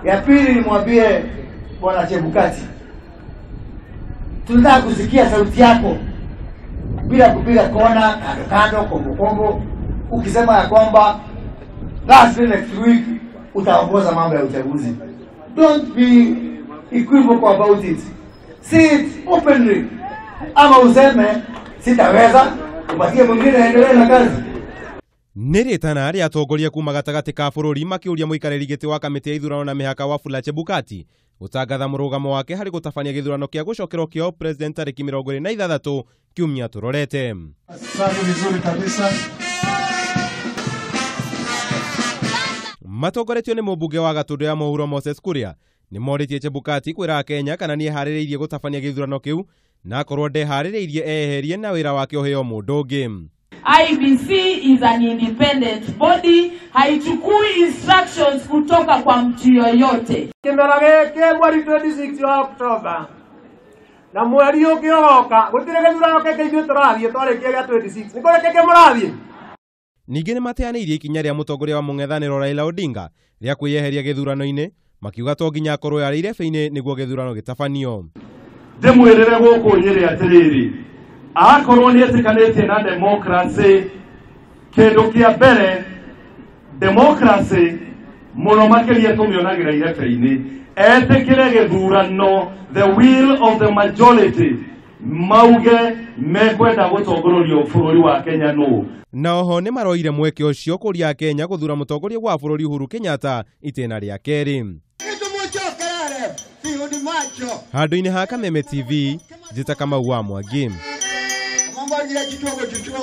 Ya pili nimwambie Bwana Chebukati, tunataka kusikia sauti yako bila kupiga kona kando kando kombo kombo, ukisema ya kwamba last next week utaongoza mambo ya uchaguzi. Don't be equivocal about it. Say it openly. Ama useme sitaweza, upatie mwingine aendelee na kazi. Nĩ rĩtana rĩa atongoria kuma gatagatĩ ka bũrũri makĩũria mũikarĩri gĩtĩ wa kamĩtĩ ya ithurano na mĩhaka Wafula Chebukati gũtangatha mũrũgamo wake harĩ gũtabania gĩthurano kĩa gũcokerwo kĩa president tarĩki 26 kiumia tũrorete. Safi vizuri kabisa. Matongoretio nĩ mũmbunge wa Gatũndũ ya Mũhuro Moses Kuria nĩ morĩtie Chebukati kwĩra Akenya kana nĩeharĩrĩirie gũtabania gĩthurano kĩu na akorwo ndeharĩrĩirie eherie na wĩra wake ũheo mũndũ ũngĩ. IEBC is an independent body, haichukui instructions kutoka kwa mtu yoyote. Kimera gĩkĩ mweri 26 wa October na mweri ũngĩ ũgoka gũtirĩ gĩthurano kĩngĩ ithuĩ tũrathiĩ twarĩkia gĩa 26 nĩ kũrĩ kĩngĩ mũrathiĩ. Ningĩ nĩ mateanĩirie ikinya rĩa mũtongoria wa mũng'ethanĩro Raila Odinga rĩa kwĩyeheria gĩthurano-inĩ, makiuga to nginya akorwo arĩ irebe-inĩ nĩguo gĩthurano gĩtabanio. Ndĩmwĩrĩre gũkũ Nyĩrĩ atĩrĩrĩ, akorwo nĩ etĩkanĩtie na democracy, kĩndũ kĩa mbere democracy mũno makĩria tũmĩonagĩra irebe-inĩ, etĩkĩre gĩthurano, the will of the majority, mauge mekwenda gũtongorio bũrũri wa Kenya nũ. Na oho nĩ maroire mweke ũcio kũria Kenya gũthura mũtongoria wa bũrũri Uhuru Kenyatta itĩna rĩa kerĩ. Handũ-inĩ ha Kameme TV, njĩta Kamau wa Mwangi. Mambo ya kichwa kwa kichwa.